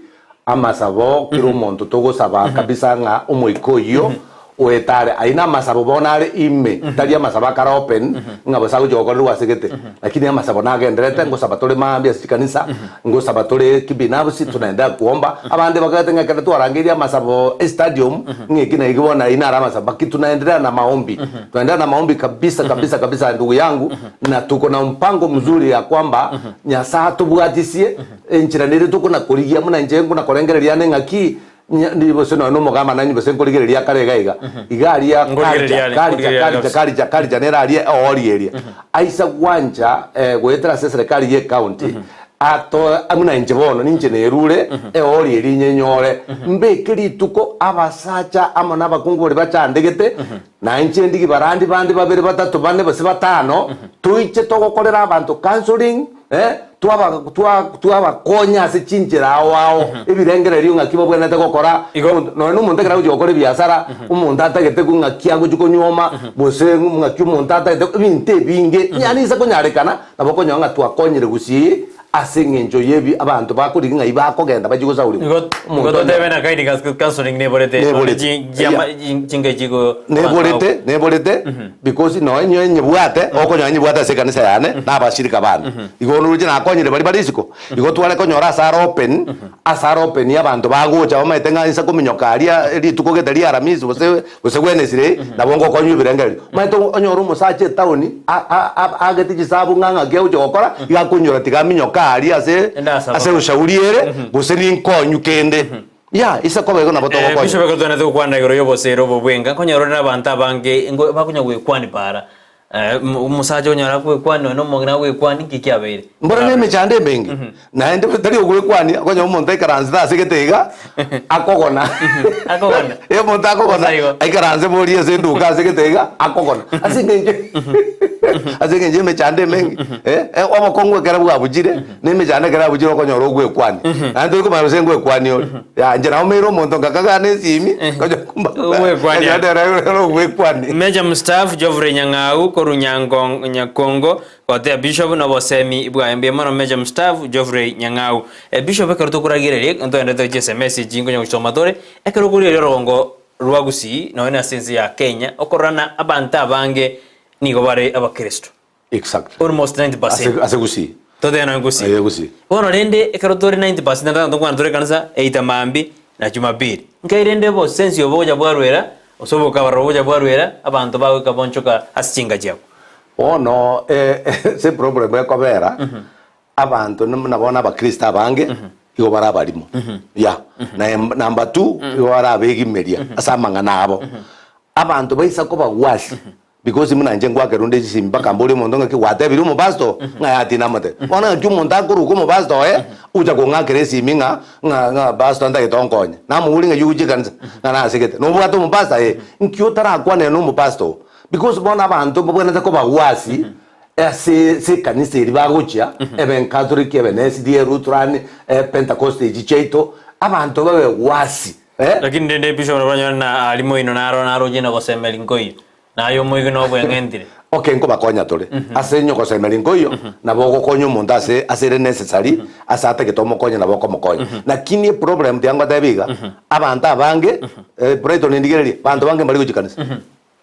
Amasabo kera omonto togosaba kabisa ng'a omoika oyio oetare ayio namasabo bono are ime tari amasabo akare open ng'a bosa agochia gokorerwa ase gete lakini amasabo nagendererete ngosaba tore maambia ase chikanisa ngosaba tore kibinafsi tunaendelea kuomba abande bakagete ng'a ekero twarangeirie amasabo estadium ng'a eki na eki bono ayio naro amasabo lakini tunaendelea na maombi tunaendelea na maombi kabisa kabisa kabisa ndugu yangu na tuko na mpango mzuri ya kwamba Nyasaye atobwatisie Enchera nere tokona-korigia buna inche nkona-korengereria ande ng'aki, gose nonya nomogamba nanye gose nkorigereria akare iga iga, iga aria Nkorigereria are, culture, culture, nkorigereria are culture, kabisa. culture, culture nere aria eori eria. Aisa gwancha goetera ase eserekari ye ecounty, ato buna inche bono ninche nerure eori eria inyenyore, mbeke rituko abasacha amo na abakungu baria bachandegete, na inche ndigie barandi bande babere batato bane gose batano, toiche togokorera abanto counselling, twaba twa twabakonya ase chinchera ao ao, ebirengererio ng'aki babwenerete gokora, Igo- omonto nonya na omonto ekero agochia gokora ebiasara, omonto atagete ko ng'aki agochia konyuoma, gose ng'aki omonto atagete ebinto ebinge, yaani ase konyarekana, nabo okonyora ng'a twakonyire gusii ase eng'encho ya ebi abanto bakorigia ng'ai bakogenda bachie gosauriwa. Igo igo Omonto onye- totebe na kaidi kas- counseling neborete Neborete. chi- chiama- Yeah. chinga chigo Neborete, neborete, because nonya inwe nyebwate, okonyora nyebwate ase ekanisa yane, na abashirika bane. Igo oroche nakonyire baria bare isiko, igo tware konyora ase are open, ase are open abanto bagocha bamaete ng'a inse kominyoka aria rituko gete ria Aramisi gose gose Wednesday, nabo ngokonywa ebirengererio. Omanyete onyore omosacha etown, a- a- a- aagete chisabu ng'a ng'aki agochia gokora, iga akonyora tiga aminyoke aria ase Endasaba. ase ushauri ere, gose ninkonywe kende. Ya, ise koba igo nabo togokonya. Bishop ekero twenete gokwana igoro y'oboseera obo bwenga, nkonyora ore nabanto abange ngo bakonya gwekwani para. Omosacha okonyora agwekwani nonya omong'ina agwekwani nki kiabeire? Mbora na emechando emenge, naende tari ogwekwani, okonyora omonto aikaransete ase egete iga, akogona. Akogona. Eh, omonto akogona, Bosa igo. aikaranse boria ase eduka ase egete iga, akogona. Ase eng'encho ase eng'encho emechando emenge, eh, obokong'u ekero bwabuchire, Na emechando ekero abuchire okonyora ogwekwania. Naende tori komanya gose ngwekwania ore. Yaya inche naumeire omonto nkakagana esimi, nkonya komba Ogwekwania. nkonya ogwekwania. Major mstaafu Geoffrey Nyang'au korwa Nyango Nyakongo gotebia Bishop nobosemi bwaye mbuya mono Major mstaafu Geoffrey Nyang'au. Eh, Bishop ekero tokoragereria ntoendete gochia SMS echi nkonya gochisoma tore, ekero okorigereria orogongo rwa Gusii nonya na ase ense ya Kenya okorora abanto abange nigo bare abakristo. Exactly. Almost 90%. Ase ase Gusii. Totebe nonya Gusii. Aye Gusii. Bono rende ekero tore 90% naende tokwana tore ekanisa eita maambia na Jumapili. Nkai rende obosensi obo bogocha bwarwera gose obokabarero bogocha bwarwera abanto bagoika bonchoka ase chinka chiabo. Bono ase eproblem ekobera Abanto buna bono abakristo abange igo bare abarimo yeah na number two igo bare abegimeria ase amang'ana abo. Abanto baisa kobagwasi because buna inche ngwakerwa nde chisimi mpaka mborie omonto ng'aki gwatebirie omopastor ng'a yaya tinamotebi. Bono ng'aki omonto akoruka omopastor oye ocha kong'akera esimi ng'a ng'a ng'a pastor ntagete onkonye. Namoboria ng'ai ogochia ekanisa ng'a nasegete. Nobwate omopastor ee. Nki otarakwanere na omopastor oo? Because bono abanto mbabwenerete kobagwasi Ase ase ekanisa eria bagochia, ebe Catholic, ebe ne SDA, Lutheran, Pentecost echi chiaito, abanto babe gwasi, eh. Lakini rende Bishop nabo anyore na aria moino naro naroche na gosemeria nkoiyo, na aye omoigwe na obweng'entire. Okay nkobakonya tore ase onye ogosemeria nkoiyo nabo ogokonya omonto ase ase ere necessary ase atagete omokonye nabo okomokonya. Lakini eproblem tiga ngotebie iga, abanto abange Brighton ndigererie, abanto bange mbari gochia kanisa.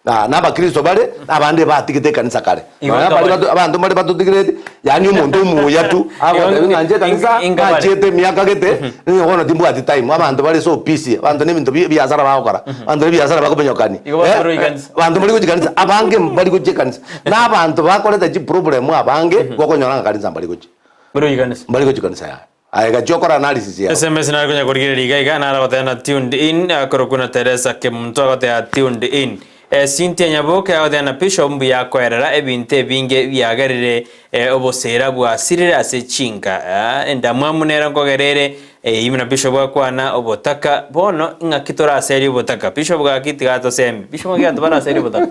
Na abakristo bare, abande batigete ekanisa kare. Igo Nonya nkabare. baria bato abanto mbare batotigereti, yaani omonto omuya tu, agotebia ng'a inche ekanisa Inga bare. nachiete emiaka gete, onye bono timbwati time. Abanto bare so busy, abanto na ebinto bia ebiasara bagokora, abanto na ebiasara bakomenyokania. Igo Eh, bakorwa ekanisa. abanto mbari gochia kanisa, abange mbari gochia ekanisa. Na abanto bakoreta chiproblem abange, gokonyora ng'a kanisa mbari gochia. Mbari gochia kanisa. Mbari gochia kanisa yaya. Aye gachia okore analysis yao. SMS nare konya korigereria iga iga nare goteba na tuned in akorokwa na Teresa Kemunto agoteba tuned in. Eh, Cynthia Nyaboke agoteba na Bishop mbuya akoerera ebinto ebinge biagerire eh, obosera bwasirire ase chinka. Ah, endamwamu nero nkogera ere eh, ime na Bishop akwana obotaka bono ing'aki toraserie obotaka. Bishop gaki tiga atosemi. Bishop ng'aki abanto baraserie obotaka?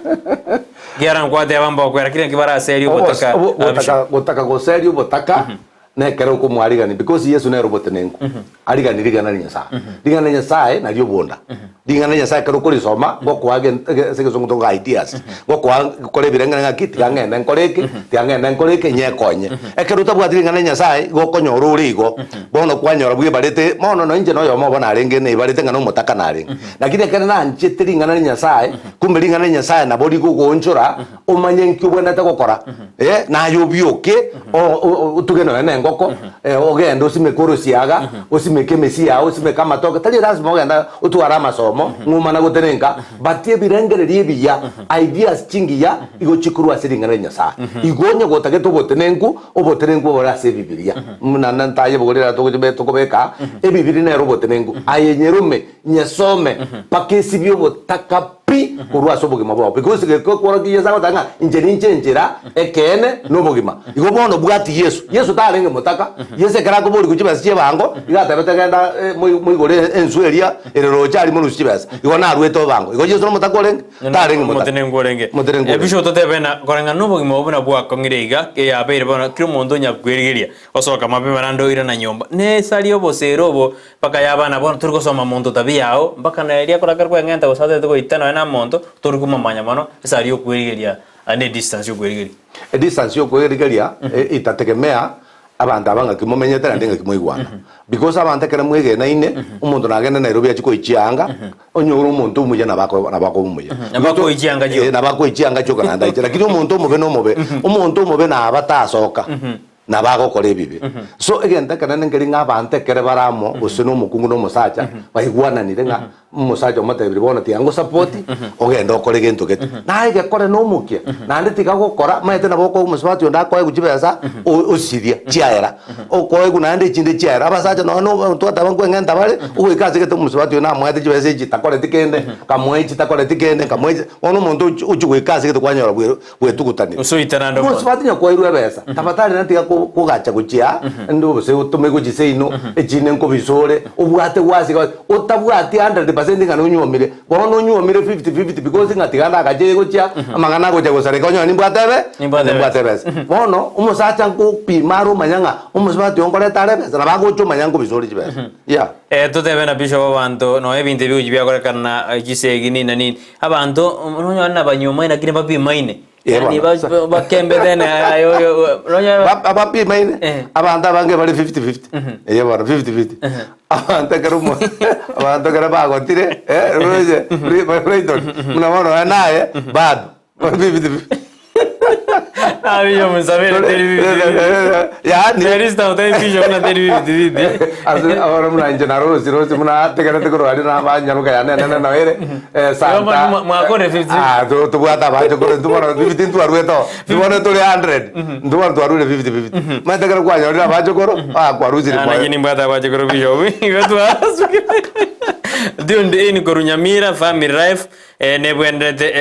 Ekiagera nkwateba mbokwera kiri naki baraserie obotaka Obos- obo- ah, Bishop. gotaka gotaka goseria obotaka Nekero okomwarigania because Yesu nere obotenenku, ariganie rig'ana ria Nyasae. Rig'ana ria Nyasae nario obonda. Rig'ana ria Nyasae ekero okorisoma, ngokoa gen- ege- ase egesongo togoka ideas, ngokoa gokora ebireng'ana ng'aki tiga ng'ende nkore eke, tiga ng'ende nkore eke, nyekonye. Ekero otabwati ring'ana ria Nyasae, igo okonyora ore igo, bono kwanyora bwebarete, bono nonye inche na oyomo obo narenge naibarete ng'a nomotaka narenge. Lakini ekero nanchete ring'ana ria Nyasae, kumbe ring'ana ria Nyasae nabo rigogoonchora, omanye nki obwenerete gokora, eh, naye obioke, o- o- otuge nonya na engoko, eh, ogende osimeke orosiaga, osimeke emesi yao, osimeke amatoke, tari lasima ogende otware amasomo, ng'umana gotenenka, but ebirengererio ebiya, ideas chingiya, igo chikorwa ase ring'ana ria Nyasaye. Igo onye gotagete obotenenku, obotenenku obore ase ebibiria. Buna na ntayebogori ekero togochi tokobeka aa, ebibiri nere obotenenku, aye nyerome, nyesome, mpaka esibie obotaka pi korwa ase obogima bwao. Because gekokworokia Yeso agoteba ng'a inche ninche enchera, ekeene, na obogima. Igo bono bwati Yeso. Yeso tarenge motaka. Yeso ekero akoborigwa chibesa chi'ebango, igo atebete genda eh, moi- moigore enswe eria ere roche aria morusie chibesa. Igo narwete obango. Igo Yeso nomotaka orenge? Tarenge motaka. Motenengu orenge. Motenengu orenge. Ebisho totebe na koreng'ana nobogima obo buna bwakong'ire iga, eyabeire bono kera omonto onya kwerigeria, osoka mapema naende oirana nyomba. Nesari obosere obo Mpaka yabana bono tori gosoma monto tabia yao, mpaka na eria akorakera kweng'enta gose atagete goita nonya na monto, tori komomanya mono ase aria okwerigeria aria ne distance yokwerigeria. Edistance yokwerigeria itategemea abanto aba ng'aki momenyete naende ng'aki mwaigwana. Because abanto ekero mwegenaine, omonto nagende Nairobi achie koichia anga, onyore omonto omuya nabo ako nabo akoba omuya. Nabo akoichia anga chioka. Eh, nabo akoichia anga chioka naende aiche. Lakini omonto omobe na omobe, omonto omobe naba tasoka. Nabo agokora ebibe. So egento ekenene nkeri ng'a abanto ekere bare amo, gose na omokungu na omosacha, baigwananire ng'a omosacha omotebirie bono tiga ngosapoti, ogende okore gento gete. Naye gekore na omokia, naende tiga gokora, omanyete nabo okoa omosubati onde akoegwa chibesa, o- osiria chiaera, okoegwa naende echinde chiaera. Abasacha nonye na obo twateba nkweng'enta bare, ogoika ase egete omosubati oyo namoete chibesa echi takoreti kende, nkamoa echi takoreti kende, nkamoa echi, bono omonto ochi ochi goika ase egete kwanyora bwe bwetugutanire. Gose oitanande omonto. Omosubati nyakwairwe ebesa, tafadhali naende tiga ko- kogacha gochia ande gose otome gochia seino, echinde nkobisore, obwate gwasiga otabwati 100% ng'a nonyuomire, bono onyuomire fifty fifty because ng'a tiga ndagache gochia amang'ana agocha gosareka onyore nimbwate ebe Nimbwate nimbwate ebesa. Bono, omosacha nkopima are omanya ng'a omosubati oyo nkoreta are ebesa, nabo agocha omanya nkobisore chibesa, yeah. Eh, totebe na bishop abanto nonya ebinto ebi gochia biakorekana chisegi nini na nini. Abanto nonyore nabanyuomaine lakini bapimaine. Eh, Yaani bono. ba- bakembetene aye oyo nonyore Ba- abapimaine Eh. abanto abange bare 50-50 eye bono 50-50 abanto ekero omo- abanto ekero bagotire eh, roche ri- Brighton buna bono oyo naye bado 50-50 Abiyo musabere teri bibi. yaani Terista utari bisho buna teri bibi bibi. ase abana buna inche narosi rosi buna tegerete korwa aria nabanyaruka yane enene nao ere eh, Santa Mwa- mwakore 50. Ah, tu- tobwate abanche kore intwe bono 50 ntwarwete oo intwe bono tore 100 intwe bono twarure 50 50 omanyete ekero kwanyorire abachokoro ah kwarusire Ah, lakini mbwate abachokoro bisho. Igo twasukire. Tuned in korwa Nyamira Family Life Nebwenerete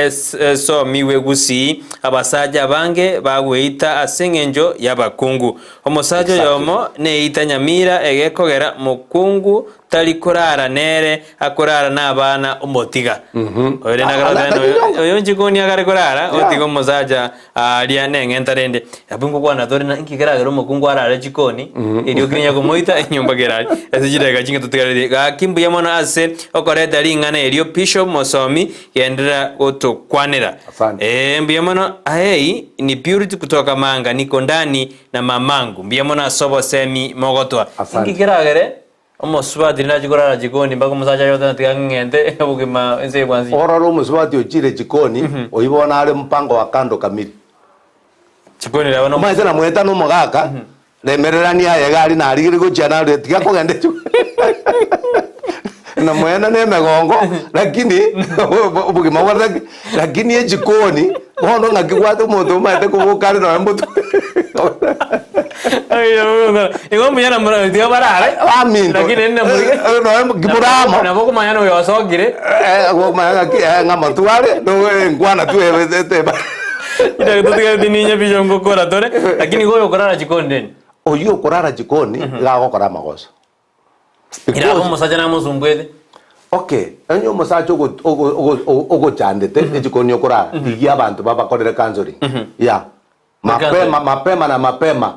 esomigwe gusii, abasacha abange bagweita ase engencho y'abakungu. Omosacha oyomo neita nyamira egekogera mokungu tari korara nere akorara nabana omotiga. Oyo rende akarotana oyo oyo nchikoni akare korara otiga omosacha Aaria neng'enta rende, abwo ngokwana tore na inki keragere omokungu arare chikoni, erio kirinya komoita enyomba kerare. Ase chidakika chinke totigaretie. Gaki mbuya mono ase okoreta ring'ana erio Bishop Mosomi genderera gotokwanera. Asante. Ee mbuya mono ahei ni Purity kutoka Manga niko ndani na mamangu mbuya mono ase obosemi mogotwa. Asante. Inki keragere omosubati nachi korara jikoni mpaka omosacha aye oteba tiga ng'ente obogima ense eye bwansi. Orore omosubati ochire jikoni, oyio bono are mpango wa kando kamili. Jikoni raba no Omanyete namweta nomogaka, remererania aye iga aria narigereria gochia naria tiga kogenda echiko namoena na emegongo lakini obogima bware ki lakini echikoni bono ng'aki gwate omonto omanyete koboka are nonye mbotuko. Igo mbuya namura tiga barare Baminto lakini nende namurige nonye kimoramo nabo okomanya na oyo osokire okomanya ng'aki ng'a amatwe are enkwana tu eteba. Chidakika totigareti ninye bishop ngokora tore lakini igo oyokorara jikoni rende. Oyio okorara jikoni iga agokora amagoso. Ira abe omosacha namosumbuete. Okay, onye omosacha ogo- ogo- ogo- ogo- ogochandete ejikoni okorara, rigia abanto babakorere counseling. Yeah. Mapema, mapema na mapema.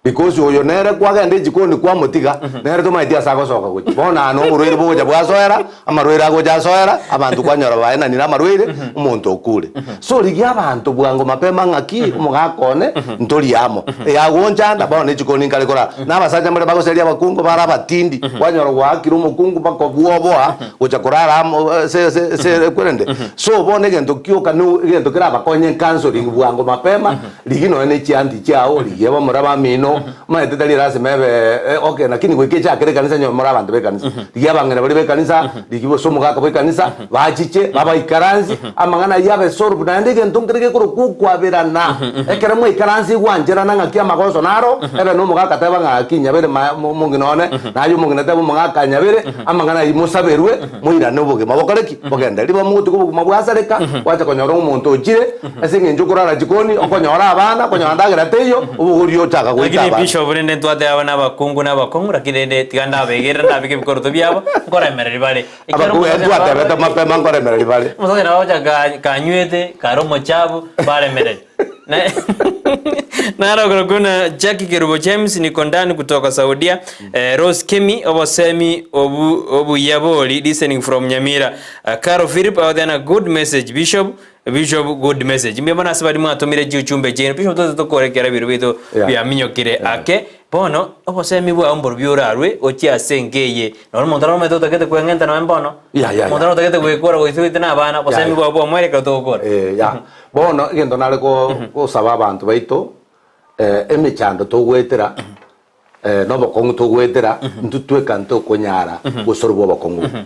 Because oyo nere kwagenda ejikoni kwamotiga, nere tomaeti ase agosoka gochia. Bono aa noborwaire bogocha bwasoera, amarwaire agocha asoera, abanto kwanyora baenanire amarwaire, omonto okure. So rigia abanto bwango mapema ng'aki, omogaka one, ntorie amo. Yagonchanda, bono ejikoni nkare korara. Na abasacha mbare bagoseria abakungu bare abatindi, kwanyora gwaakire omokungu mpaka obwoboa, gocha korara amo ase ase ase kwerende. So bono egento kioka no egento kerabakonye counseling bwango mapema, Rigia nonya ne chianti chiao, rigia bamura bamino, omanyete tari erasima ebe okay lakini goika echakere ekanisa onye more abanto b'ekanisa. Rigia abang'ina baria b'ekanisa, rigia gose omogaka bw'ekanisa, bachiche, babaikaransie, amang'ana ayio abe solved naende egento nkere gekorokwa okwaberana. Ekero mwaikaransa igwancherana ng'aki amagoso naro, ebe na omogaka teba ng'a gaki nyabere ma omong'ina one, naye omong'ina teba omogaka nyabere, amang'ana ayio mosaberwe, moirane obogima bokore ki? Bogende. Riba mogotiga obogima bwasareka, gwacha konyora omonto ochire, ase eng'encho okorara chikoni, okonyora abana, okonyora ndagera teiyo, obogoria ochaka goita Lakini abana. bishop rende ntwate aba nabakungu na abakong'u lakini rende tiga ndabegerera ndabeke ebikoroto biabo nkoremereri bare. Ekiagera Abakungu omosacha ntwatebete nabo mapema nkoremereri bare. omosacha nabo agocha ka- kanywete kare omochabu baremereri. Na- Narokora kuna Jackie Kerubo James niko ndani kutoka Saudia. Eh, Rose Kemi obosemi obu obuya bori listening from Nyamira. Uh, Caro Philip agoteana good message Bishop Bishop good message. Mbuya mono ase baria mwatomire chiuchumbe chiaino. Bishop tote tokorekera ebiro biaito Yeah. biaminyokire ake. Bono obosemi bwao mborobio orarwe gochia ase enka eye. Nonya omonto aromanyete otagete kweng'enta nonya mbono. Yeah, yeah, yeah. Omonto naro otagete gwekora goise goite na abana, obosemi Yeah, yeah. bwao bwamoeire ekero togokora. Eh, yeah. Bono egento nare go- gosaba abanto baito, emechando togoetera, na obokong'u togoetera, intwe tweka ntokonyara gosorobwa obokong'u obwo.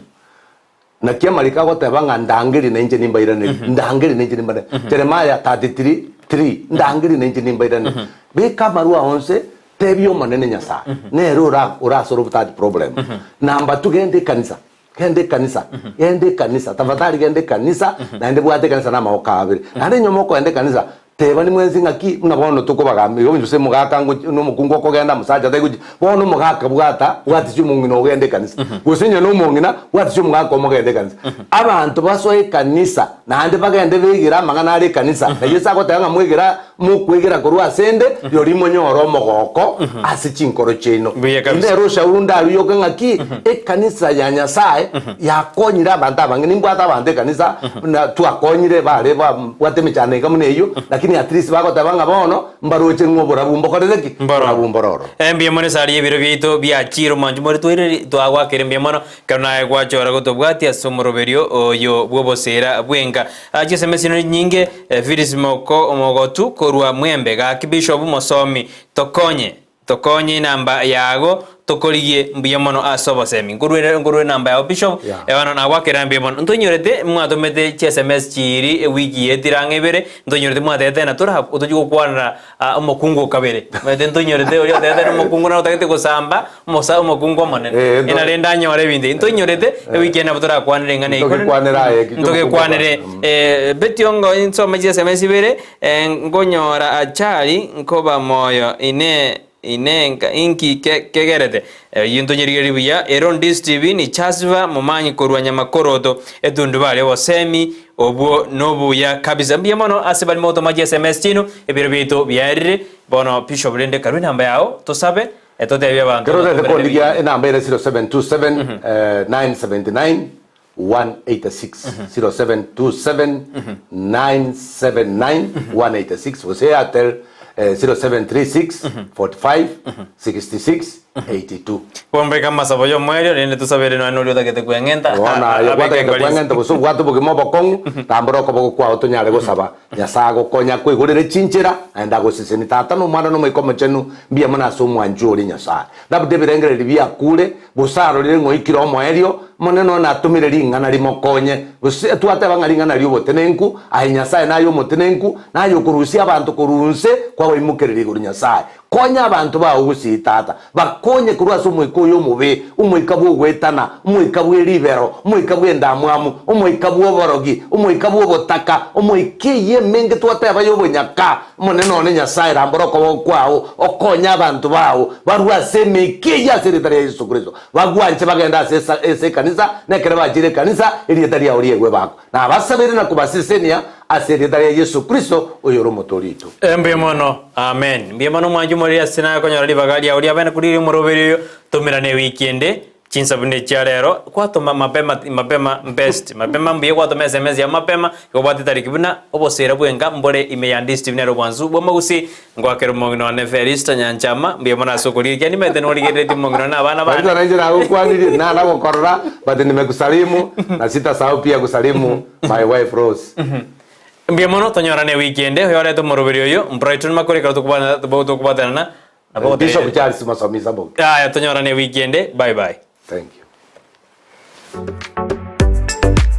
Naki amariko agoteba ng'a ndangerie na inche nimbairanerie, ndangerie na inche nimbairanerie. Jeremiah 33:3, ndangerie na inche nimbairanerie. Beka amarwa ao nse, tebia Omonene Nyasae, nere ora orasolve that problem. Number two, genda ekanisa, genda ekanisa, genda ekanisa, tafadhali genda ekanisa, naende bwata ekanisa na amaboko ao abere. Naende nyuma okoenda ekanisa, Tebani mwensi ng'aki buna bono tokobagambia igo gose omogaka ngochi na omokungu okogenda omosacha tari gochi bono omogaka bwata bwatisie omong'ina ogende ekanisa gose onye na omong'ina bwatisie omogaka omogende ekanisa. Abanto basoe ekanisa naende bagende begere amang'ana are ekanisa na Yeso agoteba ng'a mwegere mokwegera korwa asende rirorio monyore omogoko ase chinkoro chiaino. Mbuya kabisa. Inde ere oshauri ndaruyoke ng'aki ekanisa ya Nyasaye yakonyire abanto abange nimbwate abanto ekanisa buna twakonyire bare babwate emechando enga buna eyio, lakini at least bagoteba ng'a bono mbaroche ng'a oborabu mbokorire ki? Mboro. Oborabu mboro ororo. Mbuya mono esari y'ebiro biaito biachire omwancho more twaireri twagwakire mbuya mono ekero naye gwachora gotobwatia ase omoroberio oyo bw'oboseera bw'enka. Chisemi chino nyinge Phyllis Moko Omogotu korwa Mwembe gaki Bishop mosomi tokonye Tokonye enamba yago tokorigie mbuya mono ase obosemi. Nkorwere nkorwere enamba yago Bishop. Yeah. Bono nagwakera mbuya mono. Ntonyorete mwatomete chi sms chiiri ewiki etire ang'e ibere, ntonyorete mwatebete ng'a tora tochie gokwanera omokungu o kabere. Omanyete ntonyorete oria otebete ng'a omokungu naro otagete gosamba omosa omokungu omonene. Eh, nto- Ena rende anyore ebinto ebi. Ntonyorete ewiki eye nabo torakwanere eng'ana eyio. Ntogekwanere aye ekio Ntogekwanere. Mm. Betty Ongo nsome chi sms ibere. Nkonyora achari nkoba moyo inee inee nka inki kegerete eyio ntonyerigererie buya ero ndistv ni chasiva momanyi korwa nyamakoroto etundubari obosemi obwo nobuya kabisa mbuya mono ase bari mogotoma chi sms chino ebiro biaito biarire bono bishop rende karue enamba yao tosabe. Totebie abanto Kero ng'a otagete tomerane kondigia wikendi. enamba ere 0727 979 186, 0727 979 186, gose Airtel 0736 45 66 82. Bombeka amasabo y'omoerio, rende tosabere nonya noria otagete kweng'enta, Bono aye abeke gwatagete engori inse. kweng'enta gose obwate obogima obokong'u, rambora okoboko kwao tonyare gosaba. Nyasae agokonye akoigorere chinchera, naende agosesenie. Tata na Omwana na Omoika Omochenu, mbuya mono ase omwanchwa oria Nyasae. Labda ebirengererio biakure, gose arorire ng'a oikire omoerio, Omonene one atomire ring'ana rimokonye. Gose twateba ng'a ring'ana ri'obotenenku, aye Nyasae naye omotenenku, naye okorusia abanto korwa inse kwabaimokereria igoro Nyasae. Konya abanto bao gusii, Tata, bakonye korwa ase omoika oyo omobe, omoika bw'ogoetana, omoika bwe ribero, omoika bw'endamwamu, omoika bw'oborogi, omoika bw'obotaka, omoika eyio emenge twateba y'obonyaka. Omonene one Nyasae, rambora okoboko kwao, okonye abanto bao barue ase emeika eyio ase erieta ria Yeso Kristo. Bagwanche bagende ase ase ekanisa, na ekero bachire ekanisa, erieta riao riegwe bakwe. Nabasabeire na kobasesenia ase erieta ria Yeso Kristo, oyore Omotoori oito. Mbuya mono. Amen. Mbuya mono omwanchi omoriri ase naye konyora ribaga riao riabene koriria omoroberi oyo tomerane ewiki ende chinsa buna echia rero kwatoma mapema mapema best mapema mbuya gwatoma sms yao mapema igo obwate etariki buna obosera bwenka mbore ime ya district nere obwansu bw'amagusi Ngoakera omong'ina one Felista Nyanchama mbuya mono ase okorigereria nimanyete norigereretie omong'ina one na abana bane. Felista nainche nagokwanirie, nana gokorora, but nimekusalimu, na sitasahau pia kusalimu my wife Rose. Mbuya mono tonyorane ewiki ende oyorete omoroberi oyo Brighton Makori ekero tokobwatanana nabo Bishop gotereria. Charles Masomi Saboke. Yaya tonyorane ewiki ende bye bye. Thank you.